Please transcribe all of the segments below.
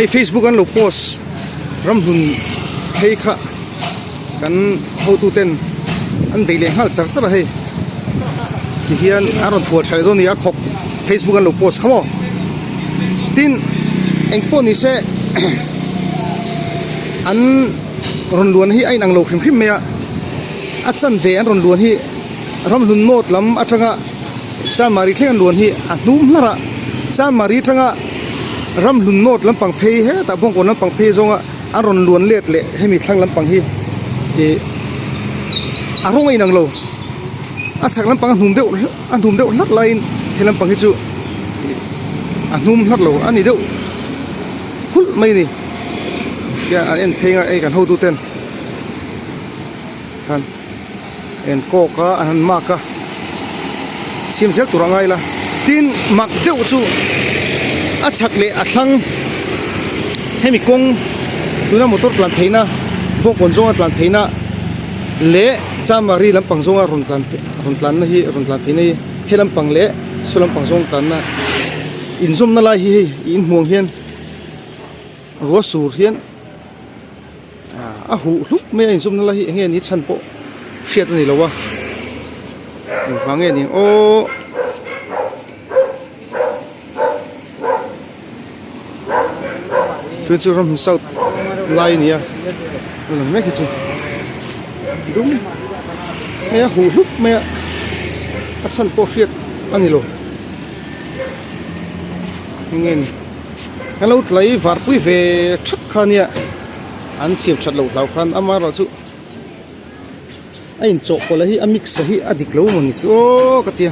Hei facebook an lo post ramhlun phei kha kan hotu ten an bei leh nghal char char a hei tihian an rawn thual tha leh dawn a ni a khawp facebook an lo post kha maw tin engpawh ni se an rawn luan hi a inang lo hrim hrim mai a a chanve an rawn luan hi ramhlun note lam atanga Chanmari thleng an luan hi a hnum hlar a, Chanmari atanga ramhlun note lampang phei hetah Bawngkawn lampang phei zawnga an rawn luan let leh hemi thlang lampang hi ih a rawng a inang lo, a chhak lampang a hnum deuh a hnum deuh hlak laiin he lampang hi chu ih a hnum hlak lo a ni deuh hulh mai a ni tiang an en phei a hei kan hotu ten khan. En kawk a an han mark a siam zel tur a ngai la tin mak deuh chu a chhak leh a thlang hemi kawng tuna motor tlan theihna bawngkawn zawnga tlan theihna leh chamari lampang zawnga rawn tlan rawn tlanna hi rawn tlan theihna hi he lampang leh saw lampang zawng tlanna inzawmna lai hi hei inhmuh ang hian ruah sur hian. A huh hlup mai a inzawmna lai hi eng nge ni chhan pawh hriat a ni lo a engvang nge ni aw chu chu ramhun south lai a ni a a lang mek hi chu dum hei a huh hlup mai a a chhan pawh hriat a ni lo eng nge ni. Kan lo tlai varpui ve thap kha nia an siam that loh hlau khan amaherawh chu a inchawhpawlh hi a mix a hi a dik lo maw ni chu aw ka tia.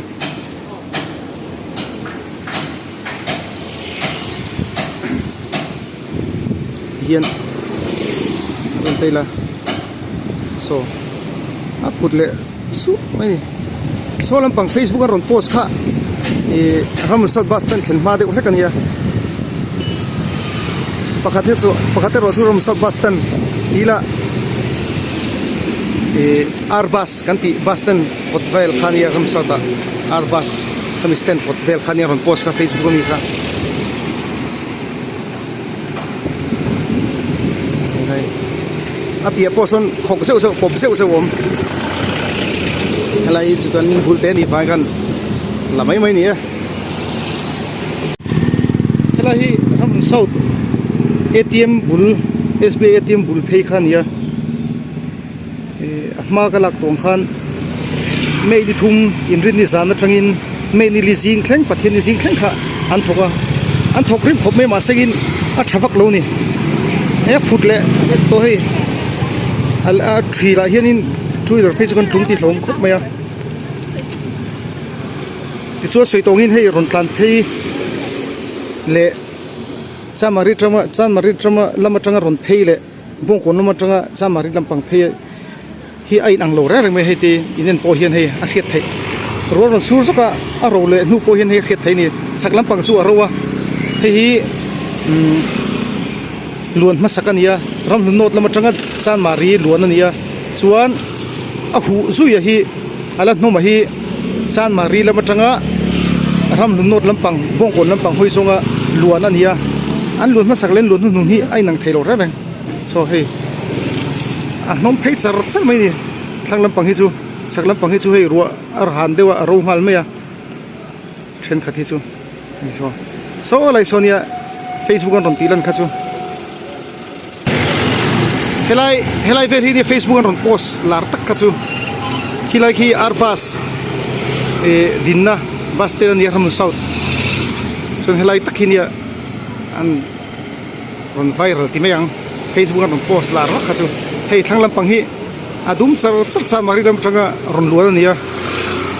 Hian rawn tail a saw a phut leh sup mai a ni saw lampang facebook a rawn post kha ih ramsat bus stand thlen hma deuh hlek a nia pakhat hi chu pakhat erawh chu ramsat bus stand tih ila ih ar bus kan tih bus stand kawt vel kha a nia ramsat ah ar bus khami stand kawt vel kha a nia rawn post kha facebook ami kha. A piah pawh sawn khawk zeuh zeuh pawp zeuh zeuh a awm helai hi chu kan bul te anih vang khan la mai mai a ni e helai hi ramhlun south A T M bul S B I A T M bul phei kha a ni a ih a hma ka lak tawng khan May ni thum inrinni zan atangin May ni li zing thleng Pathian ni zing thleng kha an thawk a an thawk rim khawp mai mahse in a tha vak lo a ni he phut leh tawh hei a thi lah hianin two wheeler phei chu kan tum tih hlawm khawp mai a tichuan sawi tawngin hei rawn tlan phei leh Chanmari tama Chanmari tama lam atanga rawn phei leh. Bawngkawn lam atanga Chamari lampang phei hi a inang lo reng reng mai a hei te in en pawh hian hei a hriat theih rual rawn sur zawk a a ro leh hnu pawh hian hei a hriat theih a ni chhak lampang chu a ro a hei hi umm luan hmasak a ni a ramhlun nawt lam atanga Chanmari luan a ni a chuan a huh zui a hi a la hnawm a hi Chanmari lam atanga ramhlun nawt lampang Bawngkawn lampang hawi zawnga luan a ni a an luan hmasak leh an luan hnuhnung hi a inang thei lo reng reng saw hei a hnawm phei char char mai a ni thlang lampang hi chu chhak lampang hi chu hei ruah a han deuh a a ro nghal mai a thenkhat hi chu hei saw saw lai saw nia facebook an rawn tih lan kha chu. Helai helai vel hi nia facebook an rawn post lar tak kha chu khilai khi ar bus ih dinna bus stand ania Ramhlun south chuan helai tak hi nia an rawn viral ti mai ang facebook an rawn post lar vak kha chu hei thlang lampang hi a dum char char char mari lam atanga rawn luan a ni a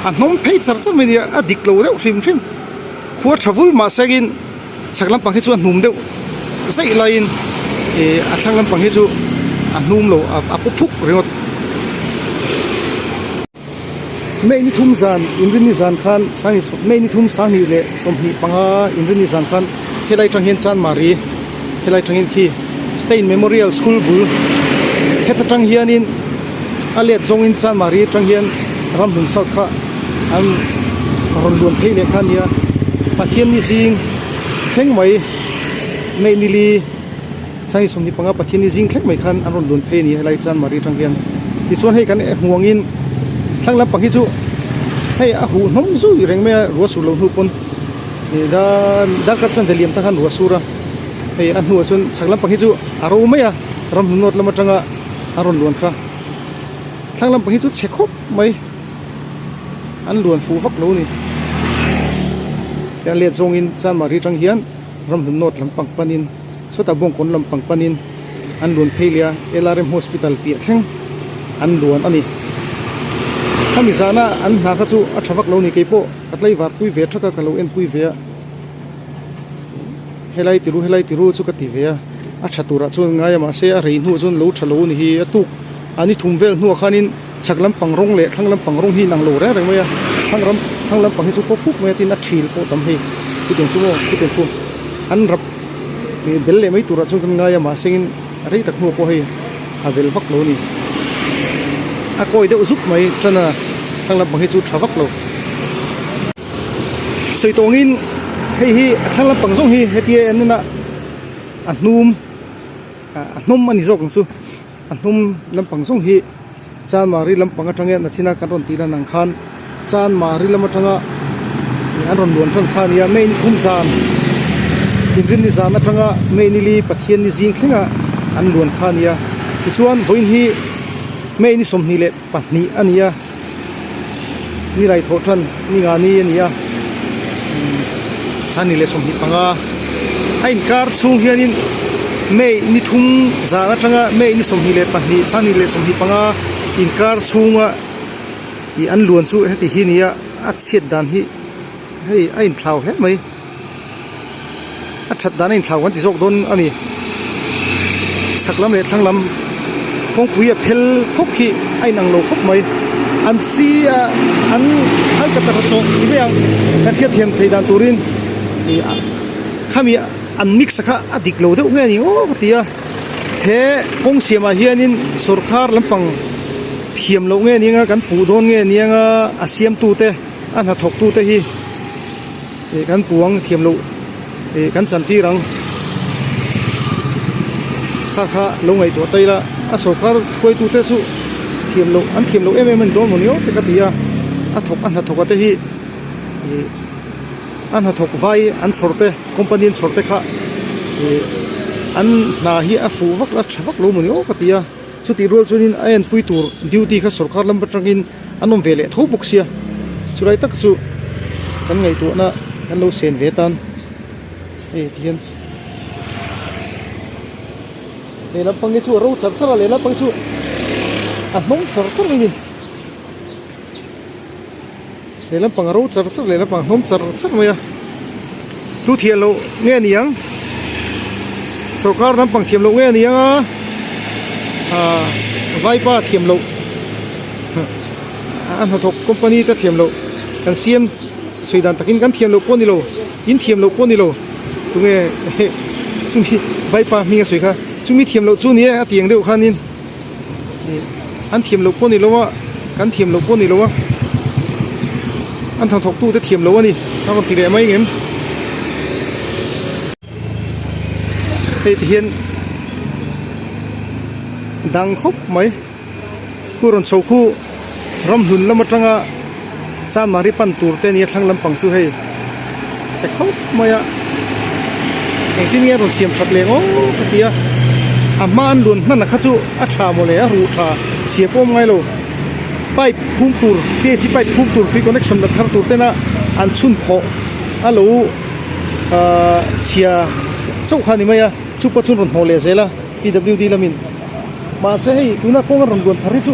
a hnawm phei char char mai a nia a dik lo deuh hrim hrim khua tha vul mahse in. Chhak lampang hi chu a hnum deuh zaih laiin ih a thlang lampang hi chu a hnum lo a paw phuk ringawt. May ni thum zan inrinni zan khan sanghnih May ni thum sanghnih leh 25 inrinni zan khan helai atang hian Chanmari helai atangin khi Stain Memorial School bul heta tang hianin a let zawngin Chanmari atang hian Ramhlun South kha an rawn luan phei leh kha a nia Pathianni zing thleng mai May nili. Sangi 25 Pathianni zing thleng mai khan an rawn luan phei a ni helai Chanmari atang hian. Tichuan hei kan hmu angin thlang lampang hi chu hei a huh hnawm zui reng mai a ruah sur lo hnu pawn ih darkar chanve liam ta khan ruah sur a hei a hnuah chuan chhak lampang hi chu a ro mai a ramhnu nawt lam atanga a rawn luan kha thlang lampang hi chu chhe khawp mai an luan fuh vak lo a ni tiang let zawngin Chanmari atang hian ramhnu nawt lampang panin. Sawtah Bawngkawn lampang panin an luan phei leh a, LRM Hospital piah thleng an luan a ni. Khami zana an hna kha chu a tha vak lo ni, keipawh ka tlaivar pui ve thak a, ka lo en pui ve a, helai tiru helai tiru chu ka ti ve a, a tha turah chuan ngai a mahse a rei hnuah chuan lo tha lo a ni hi, a tuk a ni thum vel hnuah khanin chhak lampang rawng leh thlang lampang rawng hi inang lo reng reng mai a, thlang ram thlang lampang hi chu pawp phup mai a tin a thil pawh tam hei khutiang chu maw khutiang chu an rap. Ih bel leh mai turah chuan kan ngai a mahsengin rei tak hnuah pawh hei a bel vak lo a ni. A kawi deuh zuk mai tan a thlang lampang hi chu tha vak lo. Sawi tawngin hei hi a thlang lampang zawng hi hetia en en a a hnum a hnawm a ni zawk ang chu a hnawm lampang zawng hi Chanmari lampang atanga nachina kan rawn tih lan ang khan Chanmari lam atanga an rawn luan tan kha a nia May ni thum zan Inrinni zan atanga May ni li Pathian ni zing thlenga an luan kha a nia tichuan vawiin hi May ni 22 a ni a ni rai thawh tan ni nga ni a ni a 25 a inkar chhung hianin May ni thum zan atanga May ni 22 25 inkar chhunga ih an luan chu heti hi nia a chhiat dan hi hei a inthlau hle mai a that dan a inthlau kan ti zawk dawn a ni chhak lam leh thlang lam kawngpui a phel phawk hi a inang lo khawp mai an si a an alkatara chawh ni mai ang kan hriat thiam thei dan turin ih khami an mix a kha a dik lo deuh nge ni aw ka ti a he kawng siamah hianin sawrkar lampang thiam loh nge ni anga kan puh dawn nge ni anga a siamtute a hnathawktute hi. Ih kan puang thiam loh ih kan chan tir ang kha kha lo ngaihtuah ta ila a sorkar hruaitu te chu thiam loh an thiam loh em em a ni dawn maw ni aw te ka ti a a thawk a hnathawk a te hi ih a hnathawk vai an chhawr te company an chhawr te kha ih an hna hi a fuh vak a tha vak lo maw ni aw ka ti a chutih rual chuanin a enpui tur duty kha sorkar lam atangin an awm ve leh tho bawk sia chulai tak chu kan ngaihtuahna kan lo sen ve tan hei ti hian lehlam pang hi chu a ro char char a lehlam pang chu a hnawng char char mai a ni lehlam pang a ro char char lehlam pang a hnawng char char mai a tu thiam loh nge ni ang sawrkar lampang thiam loh nge ni ang a ah vaipa thiam loh. A hnathawk company te thiam loh kan siam sawi dan takin kan thiam loh pawh a ni lo in thiam loh pawh a ni lo tunge chumi vaipa hming a sawi kha chumi thiam loh chu a ni e a ti ang deuh khanin ih an thiam loh pawh a ni lo a kan thiam loh pawh a ni lo a an hnathawk tute thiam loh a ni a rawn ti leh mai ngem. Hei ti hian dang khawp mai. Khu rawn chho khu ramhlun lam atanga Chanmari pan tur te nia thlang lampang chu hei chhe khawp mai a engtin nge a rawn siam that leh ngawt a ti a a hma an luan hman a kha chu a tha mawle a ruh tha chhia pawh a awm ngai lo pipe phum tur P H pipe phum tur tui connection la thar tur tena an chhun khawh a lo ahh chhia chauh kha a ni mai a chupa chu an rawn hnawh leh zel a P W D lamin. Mahse hei tuna kawng a rawn luan thar hi chu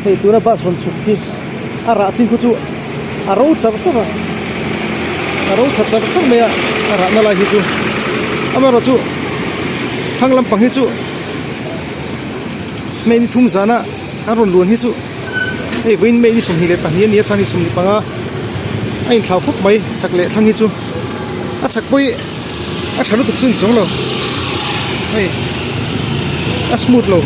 hei tuna bus rawn chhuk hi a rah chin khu chu a ro char char a a ro tha char char mai a a rahna lai hi chu amaherawh chu thlang lampang hi chu hmei ni thum zana an rawn luan hi chu hei vawiin hmei ni 22 a ni a chhan hi 25 a inthlau khawp mai chhak leh thlang hi chu a chhak pawh hi. A tha lutuk chu ni chuang lo hei a smooth lo.